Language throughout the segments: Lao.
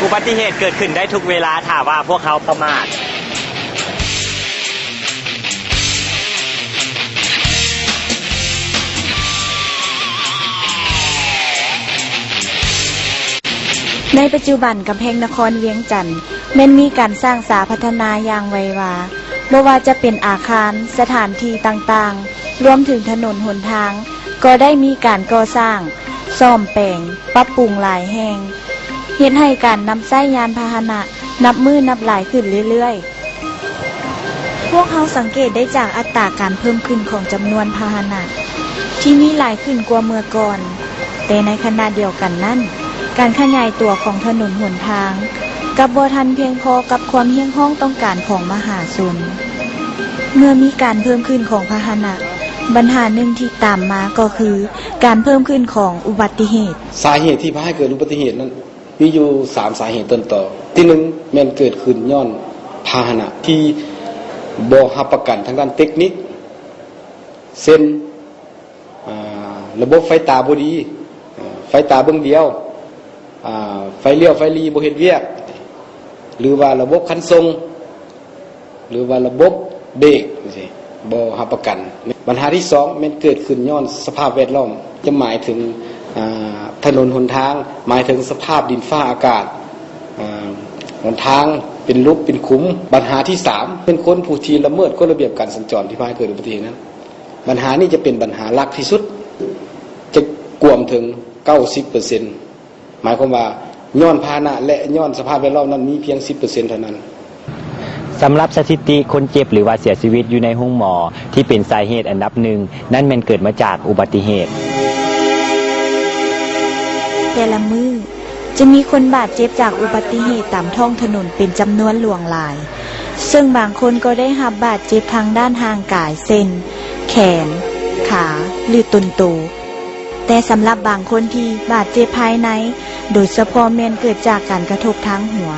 ອຸບັດຕິເຫດເກີດຂຶ້ນໄດ້ທຸກເວລາ ຖ້າວ່າພວກເຮົາປະໝາດ. ໃນປັດຈຸບັນ, ກຳແພງນະຄອນວຽງຈັນ ແມ່ນມີການສ້າງສາພັດທະນາຢ່າງໄວວາ, ບໍ່ວ່າຈະເປັນອາຄານ, ສະຖານທີ່ຕ່າງໆ, ລວມເຖິງຖະໜົນຫົນທາງ ກໍໄດ້ມີການກໍ່ສ້າງ, ສ້ອມແປງ, ປັບປຸງຫຼາຍແຫ່ງ, ເຮັດໃຫ້ການນຳໃຊ້ຍານພາຫະນະນັບມື້ນັບຫຼາຍຂຶ້ນເລື້ອຍໆ. ພວກເຮົາສັງເກດໄດ້ຈາກອັດຕາການເພີ່ມຂຶ້ນຂອງຈຳນວນພາຫະນະທີ່ມີຫຼາຍຂຶ້ນກວ່າເມື່ອກ່ອນ, ແຕ່ໃນຂະນະດຽວກັນນັ້ນ, ການຂະຫຍາຍຕົວຂອງຖະໜົນຫົນທາງກັບບໍ່ທັນພຽງພໍກັບຄວາມຮຽກຮ້ອງຕ້ອງການຂອງມະຫາຊົນ. ເມື່ອມີການເພີ່ມຂຶ້ນຂອງພາຫະນະ, ບັນຫາໜຶ່ງທີ່ຕາມມາກໍຄືການເພີ່ມຂຶ້ນຂອງອຸບັດຕິເຫດ. ສາເຫດທີ່ພາໃຫ້ເກີດອຸບັດຕິເຫດນັ້ນ ມີຢູ່ສາມສາເຫດຕົ້ນຕໍ. ທີໜຶ່ງ ແມ່ນເກີດຂຶ້ນຍ້ອນພາຫະນະທີ່ບໍ່ຮັບປະກັນທາງດ້ານເຕັກນິກ ເຊັ່ນ ອາ ລະບົບໄຟຕາບໍ່ດີ, ອາ ໄຟຕາເບິ່ງດຽວ, ອາ ໄຟລ້ຽວໄຟລີບໍ່ເຮັດວຽກ ຫຼືວ່າລະບົບຄັນສົ່ງ ຫຼືວ່າລະບົບເບຣກຈັ່ງຊີ້ ບໍ່ຮັບປະກັນ. ບັນຫາທີສອງ ແມ່ນເກີດຂຶ້ນຍ້ອນສະພາບແວດລ້ອມ, ຈະໝາຍເຖິງ ອາ ຖະໜົນຫົນທາງ, ໝາຍເຖິງສະພາບດິນຟ້າອາກາດ, ອາ ຫົນທາງເປັນຫຼຸບເປັນຂຸມ. ບັນຫາທີສາມ ເປັນຄົນຜູ້ທີ່ລະເມີດກົດລະບຽບການສັນຈອນທີ່ພາໃຫ້ເກີດອຸບັດຕິເຫດນັ້ນ. ບັນຫານີ້ຈະເປັນບັນຫາຫຼັກທີ່ສຸດ, ຈະກວມເຖິງເກົ້າສິບເປີເຊັນ. ໝາຍຄວາມວ່າຍ້ອນພາຫະນະ ແລະ ຍ້ອນສະພາບແວດລ້ອມນັ້ນມີພຽງສິບເປີເຊັນເທົ່ານັ້ນ. ສຳລັບສະຖິຕິຄົນເຈັບ ຫຼືວ່າເສຍຊີວິດຢູ່ໃນໂຮງໝໍທີ່ເປັນສາເຫດອັນດັບໜຶ່ງນັ້ນ ແມ່ນເກີດມາຈາກອຸບັດຕິເຫດ. ແຕ່ລະມື້ຈະມີຄົນບາດເຈັບຈາກອຸບັດຕິເຫດຕາມທ້ອງຖະໜົນເປັນຈຳນວນຫຼວງຫຼາຍ, ເຊິ່ງບາງຄົນກໍໄດ້ຮັບບາດເຈັບທາງດ້ານຮ່າງກາຍ ເຊັ່ນ ແຂນ, ຂາ ຫຼື ຕົນໂຕ. ແຕ່ສຳລັບບາງຄົນທີ່ບາດເຈັບພາຍໃນ, ໂດຍສະເພາະແມ່ນເກີດຈາກການກະທົບທາງຫົວ,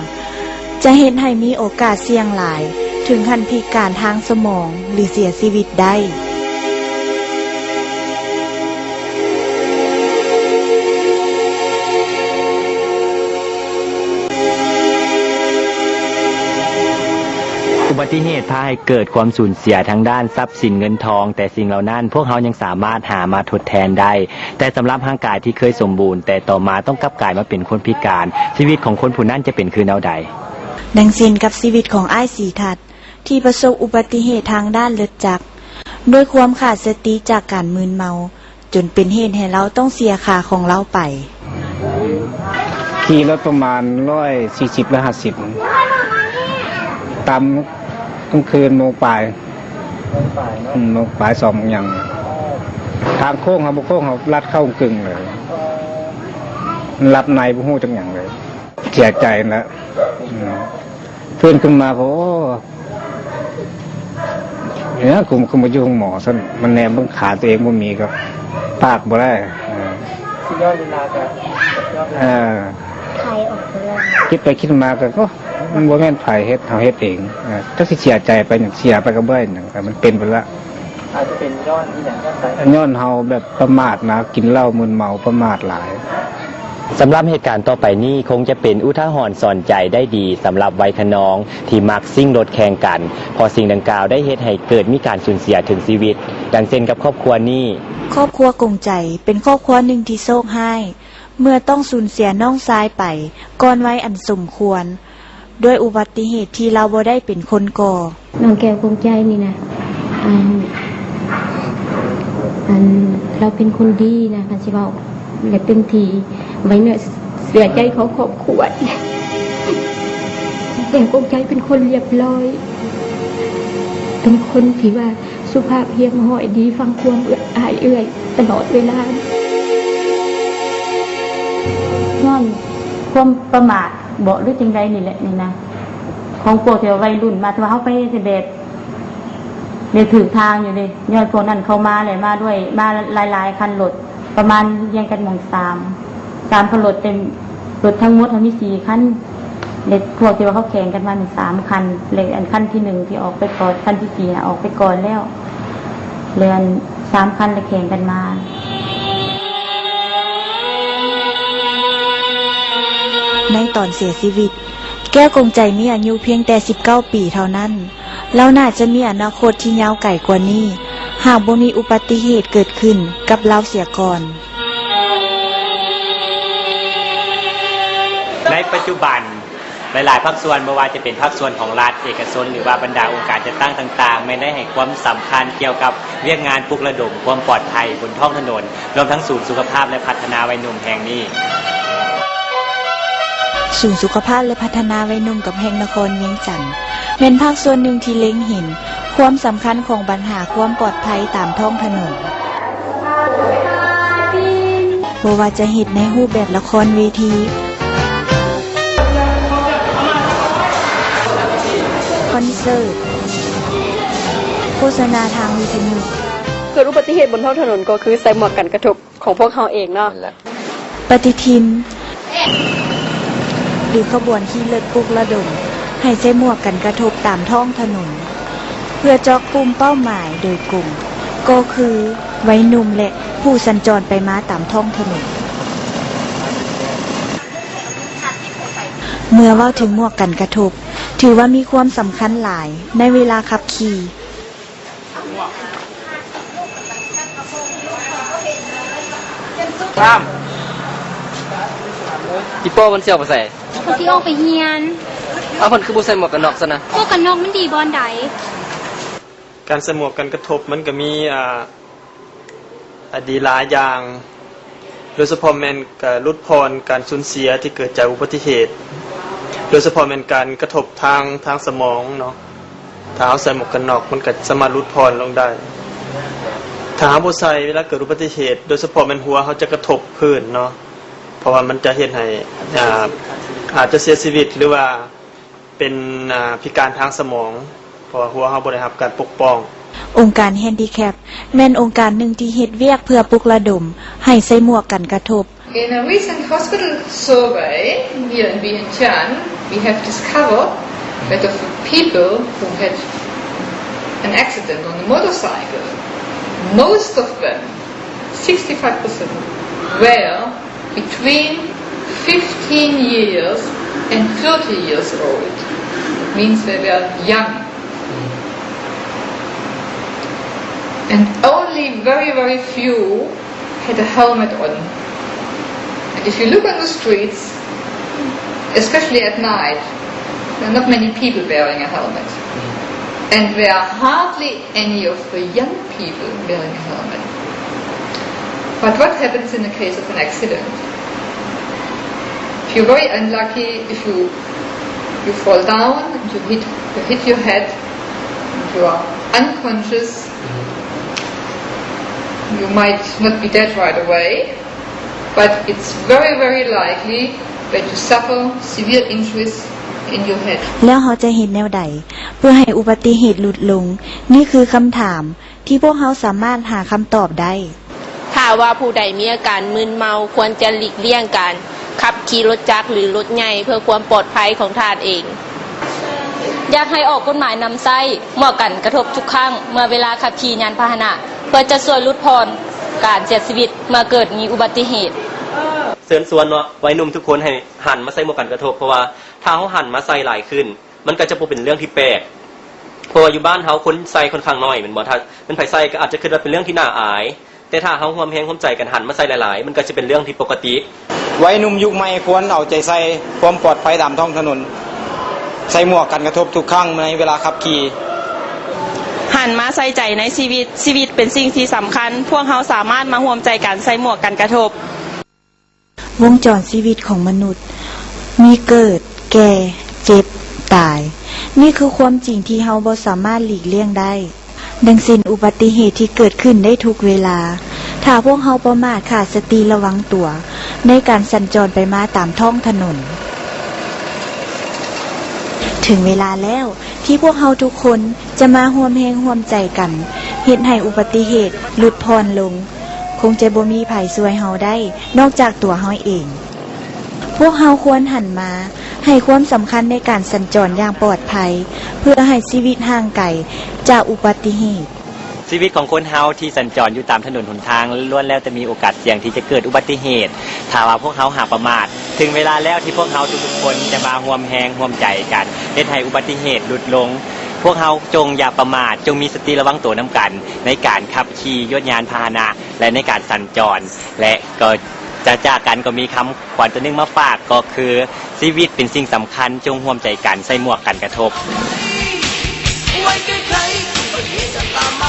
ຈະເຮັດໃຫ້ມີໂອກາດສ່ຽງຫຼາຍເຖິງຂັ້ນພິການທາງສະໝອງ ຫຼື ເສຍຊີວິດໄດ້. ອຸບັດຕິເຫດພາໃຫ້ເກີດຄວາມສູນເສຍທາງດ້ານຊັບສິນເງິນທອງ, ແຕ່ສິ່ງເຫຼົ່ານັ້ນພວກເຮົາຍັງສາມາດຫາມາທົດແທນໄດ້. ແຕ່ສຳລັບຮ່າງກາຍທີ່ເຄີຍສົມບູນ, ແຕ່ຕໍ່ມາຕ້ອງກັບກາຍມາເປັນຄົນພິການ, ຊີວິດຂອງຄົນຜູ້ນັ້ນຈະເປັນຄືແນວໃດ? ດັ່ງເຊັ່ນກັບຊີວິດຂອງອ້າຍສີທັດ ທີ່ປະສົບອຸບັດຕິເຫດທາງດ້ານລົດຈັກ ດ້ວຍຄວາມຂາດສະຕິຈາກການມຶນເມົາ, ຈົນເປັນເຫດໃຫ້ລາວຕ້ອງເສຍຂາຂອງລາວໄປ. ຂີ່ລົດປະມານຮ້ອຍສີ່ສິບ ຮ້ອຍຫ້າສິບ ຕາມກາງຄືນໂມງປາຍ. ໂມງປາຍເນາະ? ອືມ ໂມງປາຍ ສອງໂມງຫຍັງ. ທາງໂຄ້ງເຮົາບໍ່ໂຄ້ງ, ເຮົາລັດເຂົ້າກຶ່ງເລີຍ. ລັດໃນບໍ່ຮູ້ຈັກຫຍັງເລີຍ. ເສຍໃຈຫັ້ນແຫຼະ. ອືມ ຕື່ນຂຶ້ນມາກໍ ໂອ້ ເອີ ກູ ກູມາຢູ່ໂຮງໝໍຊັ້ນ, ມາແນມເບິ່ງຂາຕົວເອງບໍ່ມີ ກໍປາກບໍ່ໄດ້. ເອີ ຊິຍ້ອນເວລາກະ ເອີ ໄທອອກເລີຍ. ຄິດໄປຄິດມາກໍ ໂອ້ ມັນບໍ່ແມ່ນໃຜເຮັດ, ເຮົາເຮັດເອງ. ເອີ ຈັກຊິເສຍໃຈໄປຫຍັງ, ເສຍໄປກໍບໍ່ໄດ້ຫຍັງ, ແຕ່ມັນເປັນໄປລະ. ອາດຈະເປັນຍ້ອນອີ່ຫຍັງກໍໄດ້. ຍ້ອນເຮົາແບບປະໝາດນະ, ກິນເຫຼົ້າມຶນເມົາ, ປະໝາດຫຼາຍ. ສຳລັບເຫດການຕໍ່ໄປນີ້ ຄົງຈະເປັນອຸທາຫອນສອນໃຈໄດ້ດີສຳລັບໄວຂະນອງທີ່ມັກຊິງລົດແຂ່ງກັນ, ເພາະສິ່ງດັ່ງກ່າວໄດ້ເຮັດໃຫ້ເກີດມີການສູນເສຍເຖິງຊີວິດ, ດັ່ງເຊັ່ນກັບຄອບຄົວນີ້. ຄອບຄົວກົງໃຈເປັນຄອບຄົວໜຶ່ງທີ່ໂຊກຮ້າຍ ເມື່ອຕ້ອງສູນເສຍນ້ອງຊາຍໄປກ່ອນໄວອັນສົມຄວນ. ດ້ວຍອຸບັດຕິເຫດທີ່ລາວບໍ່ໄດ້ເປັນຄົນກໍ່. ນ້ອງແກ້ວກົງໃຈນີ້ນະ ອັນ ອັນ ລາວເປັນຄົນດີນະ, ຄັນຊິເວົ້າແລ້ວເຕັມທີ່ ໄວ້ເນື້ອເຊື່ອໃຈຂອງຄອບຄົວ. ແກ້ວກົງໃຈເປັນຄົນລຽບລ້ອຍ, ເປັນຄົນທີ່ວ່າ ສຸພາບຮຽບຮ້ອຍດີ, ຟັງຄວາມເອື້ອຍ ອ້າຍເອື້ອຍຕະຫຼອດເວລາ. ຍ້ອນຄວາມປະໝາດເບາະ ຫຼື ຈັ່ງໃດນີ້ແຫຼະນີ້ນະ, ຂອງພວກທີ່ວ່າໄວລຸ້ນມາ, ແຕ່ວ່າເຮົາໄປແຕ່ແບບ ແບບຖືກທາງຢູ່ເດ້. ຍ້ອນພວກນັ້ນເຂົາມາແຫຼະ, ມາດ້ວຍ ມາຫຼາຍໆຄັນລົດ, ປະມານຮຽງກັນໝ່ອງສາມ ສາມຄັນລົດ, ເຕັມລົດທັງໝົດເຮົາມີສີ່ຄັນ. ແລະ ພວກທີ່ວ່າເຂົາແຂ່ງກັນມານີ້ສາມຄັນ ແລະ ອັນຄັນທີໜຶ່ງທີ່ອອກໄປກ່ອນ, ຄັນທີສີ່ນະອອກໄປກ່ອນແລ້ວ, ແລະ ອັນສາມຄັນລະແຂ່ງກັນມາ. ໃນຕອນເສຍຊີວິດ. ແກ້ວກົງໃຈມີອາຍຸພຽງແຕ່ສິບເກົ້າປີເທົ່ານັ້ນ. ລາວໜ້າຈະມີອະນາຄົດທີ່ຍາວໄກກວ່ານີ້ ຫາກບໍ່ມີອຸບັດຕິເຫດເກີດຂຶ້ນກັບລາວເສຍກ່ອນ. ໃນປັດຈຸບັນ ຫຼາຍໆພາກສ່ວນ, ບໍ່ວ່າຈະເປັນພາກສ່ວນຂອງລັດ, ເອກະຊົນ ຫຼືວ່າບັນດາອົງການຈັດຕັ້ງຕ່າງໆ ແມ່ນໄດ້ໃຫ້ຄວາມສຳຄັນກ່ຽວກັບວຽກງານປຸກລະດົມຄວາມປອດໄພບົນທ້ອງຖະໜົນ, ລວມທັງສູນສຸຂະພາບ ແລະ ພັດທະນາໄວໜຸ່ມແຫ່ງນີ້. ສູນສຸຂະພາບ ແລະ ພັດທະນາໄວໜຸ່ມກັບແຫ່ງນະຄອນວຽງຈັນ ແມ່ນພາກສ່ວນໜຶ່ງທີ່ເລັງເຫັນຄວາມສຳຄັນຂອງບັນຫາຄວາມປອດໄພຕາມທ້ອງຖະໜົນ. ບໍ່ວ່າຈະເຮັດໃນຮູບແບບລະຄອນເວທີ, ຄອນເສີດ, ໂຄສະນາທາງວິທະຍຸ. ເກີດອຸບັດຕິເຫດບົນທ້ອງຖະໜົນກໍຄືໃສ່ໝວກກັນກະທົບຂອງພວກເຮົາເອງເນາະ. ແມ່ນແຫຼະ. ປະຕິທິນ ຫຼືຂະບວນຂີ່ລົດປຸກລະດົມໃຫ້ໃສ່ໝວກກັນກະທົບຕາມທ້ອງຖະໜົນ ເພື່ອເຈາະກຸ່ມເປົ້າໝາຍໂດຍກົງ ກໍຄືໄວໜຸ່ມ ແລະ ຜູ້ສັນຈອນໄປມາຕາມທ້ອງຖະໜົນ. ເມື່ອເວົ້າເຖິງໝວກກັນກະທົບ, ຖືວ່າມີຄວາມສຳຄັນຫຼາຍໃນເວລາຂັບຂີ່. ອີ່ປໍ້ມັນຊິອອກໄປໃສ? ເພິ່ນຊິອອກໄປຮຽນ. ອ້າວ ເພິ່ນຄືບໍ່ໃສ່ໝວກກັນນັອກຊັ້ນນະ? ໝວກກັນນັອກມັນດີບ່ອນໃດ? ການໃສ່ໝວກກັນກະທົບມັນກະມີ ອ່າ ອາ ດີຫຼາຍຢ່າງ. ໂດຍສະເພາະແມ່ນການຫຼຸດຜ່ອນການສູນເສຍທີ່ເກີດຈາກອຸບັດຕິເຫດ, ໂດຍສະເພາະແມ່ນການກະທົບທາງ ທາງສະໝອງເນາະ. ຖ້າເຮົາໃສ່ໝວກກັນນັອກ ມັນກະສາມາດຫຼຸດຜ່ອນລົງໄດ້. ຖ້າເຮົາບໍ່ໃສ່ ເວລາເກີດອຸບັດຕິເຫດ ໂດຍສະເພາະແມ່ນຫົວເຮົາຈະກະທົບພື້ນເນາະ, ເພາະວ່າມັນຈະເຮັດໃຫ້ ອາ ອາດຈະເສຍຊີວິດ ຫຼືວ່າ ເປັນ ອາ ພິການທາງສະໝອງ ເພາະວ່າຫົວເຮົາບໍ່ໄດ້ຮັບການປົກປ້ອງ. ອົງການແຮນດີແຄັບ ແມ່ນອົງການໜຶ່ງທີ່ເຮັດວຽກເພື່ອປຸກລະດົມໃຫ້ໃສ່ໝວກກັນກະທົບ. In a recent hospital survey here in Vientiane, we have discovered that of people who had an accident on a motorcycle, most of them, sixty-five percent, were between fifteen years and thirty years old. Means they were young. And only very, very few had a helmet on. And if you look on the streets, especially at night, there are not many people wearing a helmet. And there are hardly any of the young people wearing a helmet. But what happens in the case of an accident? If you're very unlucky, if you, you fall down and you hit, you hit your head, and you are unconscious, you might not be dead right away, but it's very, very likely that you suffer severe injuries in your head. ແລ້ວເຮົາຈະເຮັດແນວໃດ ເພື່ອໃຫ້ອຸບັດຕິເຫດຫຼຸດລົງ? ນີ້ຄືຄຳຖາມ ທີ່ພວກເຮົາສາມາດຫາຄຳຕອບໄດ້. ຖ້າວ່າຜູ້ໃດມີອາການມຶນເມົາ ຄວນຈະຫຼີກລ່ຽງການຂັບຂີ່ລົດຈັກ ຫຼື ລົດໃຫຍ່ ເພື່ອຄວາມປອດໄພຂອງທ່ານເອງ. ຢາກໃຫ້ອອກກົດໝາຍນຳໃຊ້ໝວກກັນກະທົບທຸກຄັ້ງເມື່ອເວລາຂັບຂີ່ຍານພາຫະນະ ເພື່ອຈະຊ່ວຍຫຼຸດຜ່ອນການເສຍຊີວິດເມື່ອເກີດມີອຸບັດຕິເຫດ. ເຊີນຊວນເນາະ ໄວໜຸ່ມທຸກຄົນໃຫ້ຫັນມາໃສ່ໝວກກັນກະທົບ ເພາະວ່າຖ້າເຮົາຫັນມາໃສ່ຫຼາຍຂຶ້ນ ມັນກໍຈະບໍ່ເປັນເລື່ອງທີ່ແປກ ເພາະວ່າຢູ່ບ້ານເຮົາຄົນໃສ່ຄ່ອນຂ້າງໜ້ອຍແມ່ນບໍ່? ຖ້າແມ່ນໃຜໃສ່ກໍອາດຈະຄິດວ່າເປັນເລື່ອງທີ່ໜ້າອາຍ, ແຕ່ຖ້າເຮົາຮ່ວມແຮງຮ່ວມໃຈກັນຫັນມາໃສ່ຫຼາຍໆ ມັນກໍຈະເປັນເລື່ອງທີ່ປົກກະຕິ. ໄວໜຸ່ມຍຸກໃໝ່ຄວນເອົາໃຈໃສ່ຄວາມປອດໄພຕາມທ້ອງຖະໜົນ, ໃສ່ໝວກກັນກະທົບທຸກຄັ້ງໃນເວລາຂັບຂີ່. ຫັນມາໃສ່ໃຈໃນຊີວິດ, ຊີວິດເປັນສິ່ງທີ່ສຳຄັນ, ພວກເຮົາສາມາດມາຮ່ວມໃຈກັນໃສ່ໝວກກັນກະທົບ. ວົງຈອນຊີວິດຂອງມະນຸດ ມີເກີດ, ແກ່, ເຈັບ, ຕາຍ. ນີ້ຄືຄວາມຈິງທີ່ເຮົາບໍ່ສາມາດຫຼີກລ່ຽງໄດ້, ດັ່ງເຊັ່ນ ອຸບັດຕິເຫດທີ່ເກີດຂຶ້ນໄດ້ທຸກເວລາ, ຖ້າພວກເຮົາປະໝາດຂາດສະຕິລະວັງຕົວໃນການສັນຈອນໄປມາຕາມທ້ອງຖະໜົນ. ເຖິງເວລາແລ້ວ ທີ່ພວກເຮົາທຸກຄົນຈະມາຮ່ວມແຮງຮ່ວມໃຈກັນ ເຮັດໃຫ້ອຸບັດຕິເຫດຫຼຸດຜ່ອນລົງ. ຄົງຈະບໍ່ມີໃຜຊ່ວຍເຮົາໄດ້ນອກຈາກຕົວເຮົາເອງ. ພວກເຮົາຄວນຫັນມາໃຫ້ຄວາມສຳຄັນໃນການສັນຈອນຢ່າງປອດໄພ ເພື່ອໃຫ້ຊີວິດຫ່າງໄກຈາກອຸບັດຕິເຫດ. ຊີວິດຂອງຄົນເຮົາທີ່ສັນຈອນຢູ່ຕາມຖະໜົນຫົນທາງ ລ້ວນແລ້ວແຕ່ມີໂອກາດສ່ຽງທີ່ຈະເກີດອຸບັດຕິເຫດ. ຖ້າວ່າພວກເຮົາຫາກປະໝາດ, ເຖິງເວລາແລ້ວທີ່ພວກເຮົາທຸກໆຄົນຈະມາຮ່ວມແຮງຮ່ວມໃຈກັນ ເຮັດໃຫ້ອຸບັດຕິເຫດຫຼຸດລົງ. ພວກເຮົາຈົ່ງຢ່າປະໝາດ, ຈົ່ງມີສະຕິລະວັງໂຕນຳກັນ ໃນການຂັບຂີ່ຍົນຍານພາຫະນະ ແລະ ໃນການສັນຈອນ. ແລະ ກໍຈະຈາກກັນກໍມີຄຳຂວັນຕົວໜຶ່ງມາຝາກ ກໍຄື ຊີວິດເປັນສິ່ງສຳຄັນ, ຈົ່ງຮ່ວມໃຈກັນໃສ່ໝວກກັນກະທົບ. ໄວ້ໃກ້ໃຄ ເຫດຈະຕາມມາ